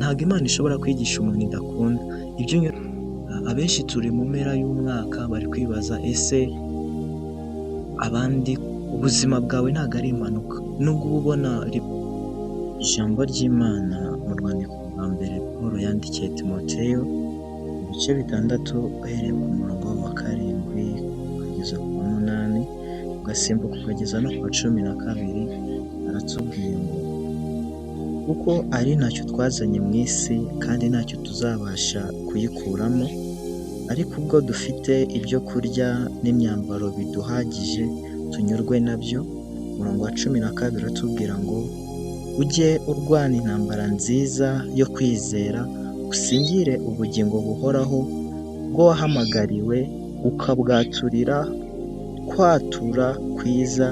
Ntabwo Imana ishobora kwigisha umuntu idakunda. Ibyo abenshi turi mu mpera y'umwaka bari kwibaza: ese abandi, ubuzima bwawe ntabwo ari impanuka nubwo uba ubona. Ijambo ry'Imana mu rwandiko rwa mbere Paul yandikiye Timoteyo, ibice 6, uhereye ku murongo wa 7 ukageza ku wa 8, ugasimbuka ukageza no ku wa 12, aratubwiye ngo: "Kuko ari ntacyo twazanye mu isi kandi ntacyo tuzabasha kuyikuramo, ariko ubwo dufite ibyo kurya n'imyambaro biduhagije, tunyurwe nabyo." Umurongo wa 12 uratubwira ngo: "Ujye urwana intambara nziza yo kwizera, usingire ubugingo buhoraho bwo wahamagariwe ukabwaturira kwatura kwiza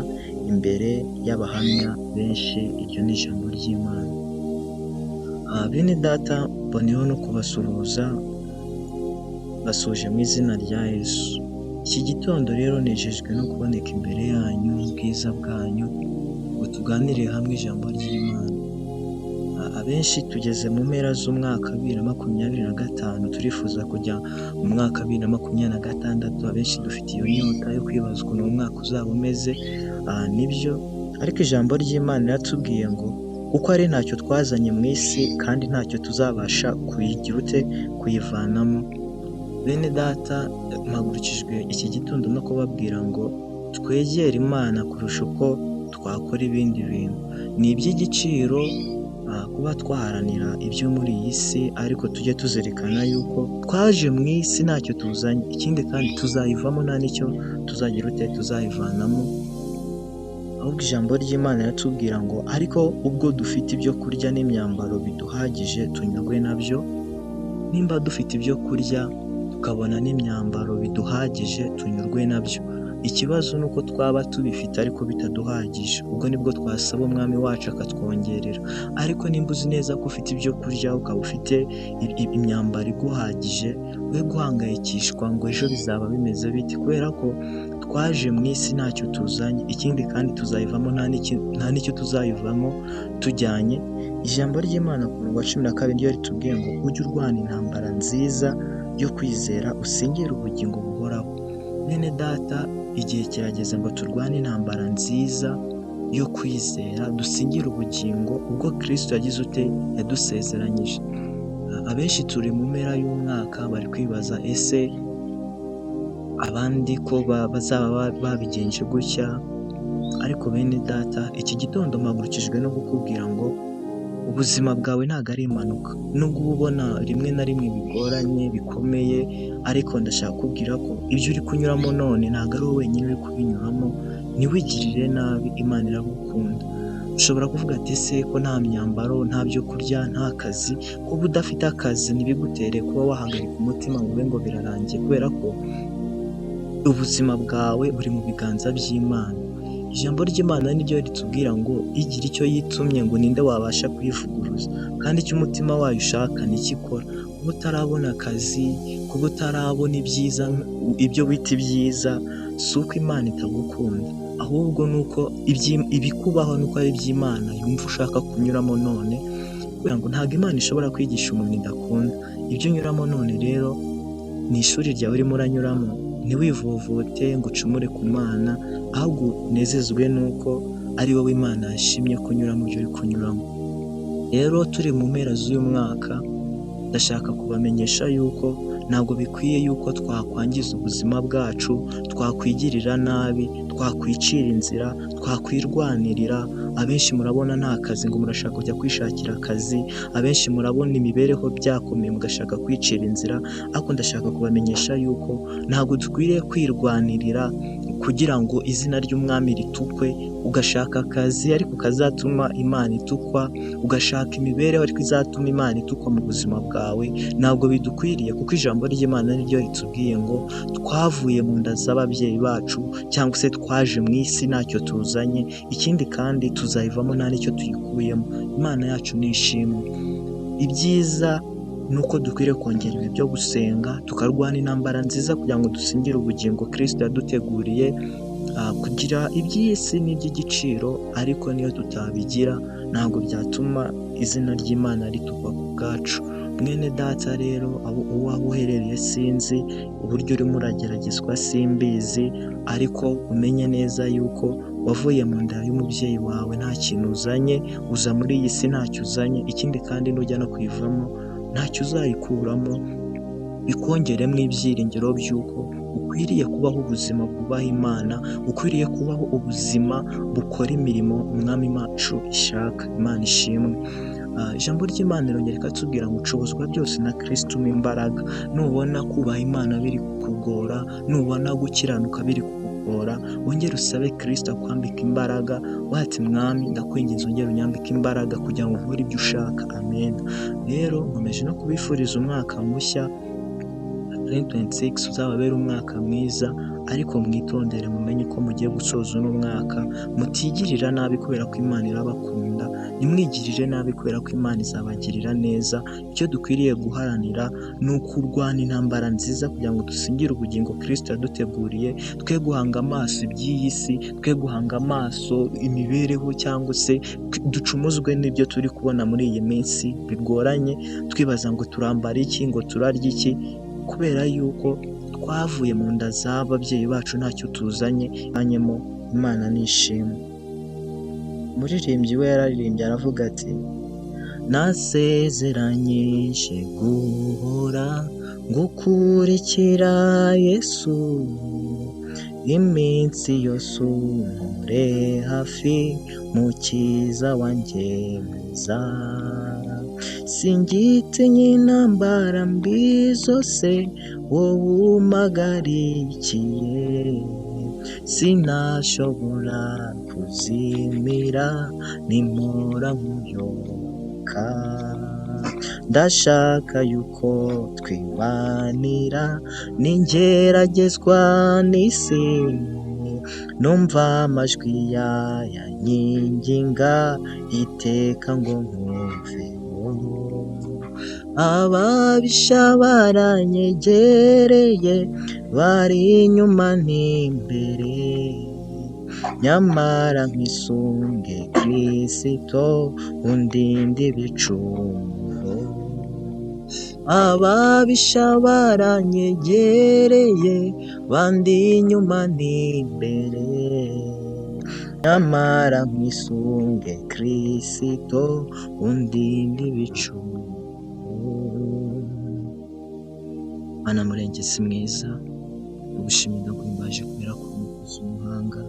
imbere y'abahamya benshi." Iryo ni ijambo ry'Imana. Bene data, mboneyeho no kubasuhuza, basuhuje mu izina rya Yesu. Iki gitondo rero nejejwe no kuboneka imbere yanyu, ubwiza bwanyu, ngo tuganire hamwe ijambo ry'Imana. Abenshi tugeze mu mpera z'umwaka 2025, turifuza kujya mu mwaka 2026. Abenshi dufite iyo nyota yo kwibaza ukuntu uwo mwaka uzaba umeze. Nibyo, ariko ijambo ry'Imana riratubwiye ngo: "Kuko ari ntacyo twazanye mu isi kandi ntacyo tuzabasha kuyigira ute kuyivanamo." Bene data, mpagurukijwe iki gitondo no kubabwira ngo twegere Imana kurusha uko twakora ibindi bintu. Ni iby'igiciro kuba twaharanira ibyo muri iyi si, ariko tujye tuzirikana yuko twaje mu isi ntacyo tuzanye, ikindi kandi tuzayivamo nta n'icyo tuzagira ute tuzayivanamo. Ahubwo ijambo ry'Imana riratubwira ngo: "Ariko ubwo dufite ibyo kurya n'imyambaro biduhagije, tunyurwe nabyo." Nimba dufite ibyo kurya tukabona n'imyambaro biduhagije, tunyurwe nabyo. Ikibazo ni uko twaba tubifite ariko bitaduhagije, ubwo nibwo twasaba Umwami wacu akatwongerera. Ariko nimba uzi neza ko ufite ibyo kurya, ukaba ufite imyambaro iguhagije, we guhangayikishwa ngo ejo bizaba bimeze bite, kubera ko twaje mu isi ntacyo tuzanye, ikindi kandi tuzayivamo nta n'icyo tuzayivamo tujyanye. Ijambo ry'Imana ku murongo wa 12 ryo ritubwiye ngo: "Ujye urwana intambara nziza yo kwizera, usingire ubugingo buhoraho." Bene data, igihe kirageze ngo turwane intambara nziza yo kwizera, dusingire ubugingo ubwo Kristo yagize ute yadusezeranyije. Abenshi turi mu mpera y'umwaka bari kwibaza: ese abandi ko bazaba babigenje gutya? Ariko bene data, iki gitondo mpagurukijwe no kukubwira ngo ubuzima bwawe ntabwo ari impanuka nubwo uba ubona rimwe na rimwe bigoranye, bikomeye, ariko ndashaka kukubwira ko ibyo uri kunyuramo none ntabwo ari wowe wenyine uri kubinyuramo. Ntiwigirire nabi, Imana iragukunda. Ushobora kuvuga ati: "Ese ko nta myambaro, nta byo kurya, nta kazi?" Kuba udafite akazi ntibigutere kuba wahagarika umutima ngo ube ngo birarangiye, kubera ko ubuzima bwawe buri mu biganza by'Imana. Ijambo ry'Imana niryo ritubwira ngo: "Igira icyo yitumye ngo ninde wabasha kuyivuguruza? Kandi icyo umutima wayo ushaka nicyo ikora." Kuba utarabona akazi, kuba utarabona ibyiza, ibyo wita ibyiza, si uko Imana itagukunda, ahubwo ni uko ibikubaho ni uko ari iby'Imana yumva ushaka kunyuramo none, kubera ngo ntabwo Imana ishobora kwigisha umuntu idakunda. Ibyo unyuramo none rero ni ishuri ryawe urimo uranyuramo. Ntiwivovote ngo ucumure ku Mana, ahubwo unezezwe n'uko ari wowe Imana yashimye kunyura mu byo uri kunyuramo. Rero turi mu mpera z'uyu mwaka, ndashaka kubamenyesha yuko ntabwo bikwiye yuko twakwangiza ubuzima bwacu, twakwigirira nabi, twakwicira inzira, twakwirwanirira. Abenshi murabona nta kazi ngo murashaka kujya kwishakira akazi, abenshi murabona imibereho byakomeye mugashaka kwicira inzira, ariko ndashaka kubamenyesha yuko ntabwo dukwiriye kwirwanirira kugira ngo izina ry'Umwami ritukwe, ugashaka akazi ariko kazatuma Imana itukwa, ugashaka imibereho ariko izatuma Imana itukwa mu buzima bwawe. Ntabwo bidukwiriye, kuko ijambo ry'Imana niryo ritubwiye ngo twavuye mu nda z'ababyeyi bacu cyangwa se twaje mu isi ntacyo tuzanye, ikindi kandi tuzayivamo nta n'icyo tuyikuyemo. Imana yacu ni ishimwe. Ibyiza ni uko dukwiriye kongera ibihe byo gusenga, tukarwana intambara nziza kugira ngo dusingire ubugingo Kristo yaduteguriye. Kugira iby'isi ni iby'igiciro, ariko niyo tutabigira ntabwo byatuma izina ry'Imana ritukwa ku ubwacu. Mwene data rero, aho uherereye sinzi, uburyo urimo urageragezwa simbizi, ariko umenye neza yuko wavuye mu nda y'umubyeyi wawe nta kintu uzanye, uza muri iyi si ntacyo uzanye, ikindi kandi nujya no kuyivamo ntacyo uzayikuramo, bikongeremo ibyiringiro by'uko ukwiriye kubaho ubuzima bwubaha Imana, ukwiriye kubaho ubuzima bukora imirimo Umwami wacu ishaka. Imana ishimwe. Ijambo ry'Imana rirongera rikatubwira ngo ushobozwa byose na Kristo umpa imbaraga. Nubona kubaha Imana biri kukugora, nubona gukiranuka biri kukugora, wongere usabe Kristo akwambike imbaraga, wati Mwami ndakwinginze wongere unyambike imbaraga kugira ngo nkore ibyo ushaka. Amen. Rero nkomeje no kubifuriza umwaka mushya 2026 uzababere umwaka mwiza, ariko mwitondere mumenye uko mugiye gusoza uno mwaka, mutigirira nabi kubera ko Imana irabakunda, ntimwigirire nabi kubera ko Imana izabagirira neza. Icyo dukwiriye guharanira ni ukurwana intambara nziza kugira ngo dusingire ubugingo Kristo yaduteguriye, twe guhanga amaso iby'iyi si, twe guhanga amaso imibereho cyangwa se ducumuzwe n'ibyo turi kubona muri iyi minsi bigoranye, twibaza ngo turambara iki, ngo turarya iki, kubera yuko twavuye mu nda z'ababyeyi bacu ntacyo tuzanye, hanyuma Imana nishimwe. Umuririmbyi we yararirimbye aravuga ati nasezeranyije guhora ngukurikira Yesu, iminsi yose umpore hafi, mukiza wanjye mwiza, singitinya intambara mbi zose wowe umpagarikiye, sinashobora kuzimira nimpora nkuyoboka, ndashaka yuko twibanira ningeragezwa n'isi, numva amajwi yanyinginga iteka ngo nkumveho, ababisha baranyegereye bari inyuma n'imbere, nyamara nkwisunge Kristo undinde ibicumuro, ababisha baranyegereye bandi inyuma n'imbere, nyamara nkwisunge Kristo undinde ibicumuro. Mana murengezi mwiza, ndagushimiye ndaguhimbaje kubera ko uri umukozi w'umuhanga,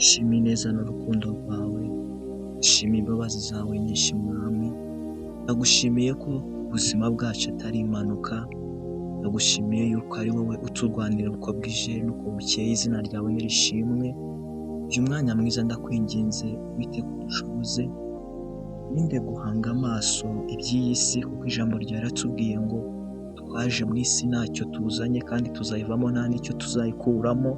ushimiye ineza n'urukundo rwawe, ushimiye imbabazi zawe nyinshi Mwami, ndagushimiye ko ubuzima bwacu atari impanuka, ndagushimiye yuko ari wowe uturwanira uko bwije n'uko bukeye, izina ryawe nirishimwe. Uyu mwanya mwiza ndakwinginze wite kudushoboze, urinde guhanga amaso iby'iyi si, kuko ijambo ryawe riratubwiye ngo twaje mu isi ntacyo tuzanye kandi tuzayivamo nta n'icyo tuzayikuramo,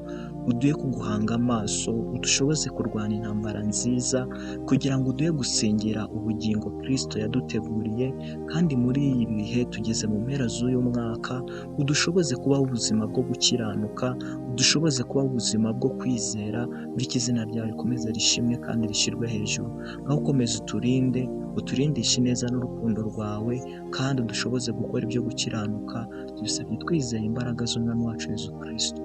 uduhe kuguhanga amaso, udushoboze kurwana intambara nziza kugira ngo uduhe gusingira ubugingo Kristo yaduteguriye, kandi muri ibi bihe tugeze mu mpera z'uyu mwaka, udushoboze kubaho ubuzima bwo gukiranuka, udushoboze kubaho ubuzima bwo kwizera, bityo izina ryawe rikomeze rishimwe kandi rishyirwe hejuru. Ngaho ukomeze uturinde, uturindishe ineza n'urukundo rwawe, kandi udushoboze gukora ibyo gukiranuka, tubisabye twizeye imbaraga z'Umwami wacu Yesu Kristo.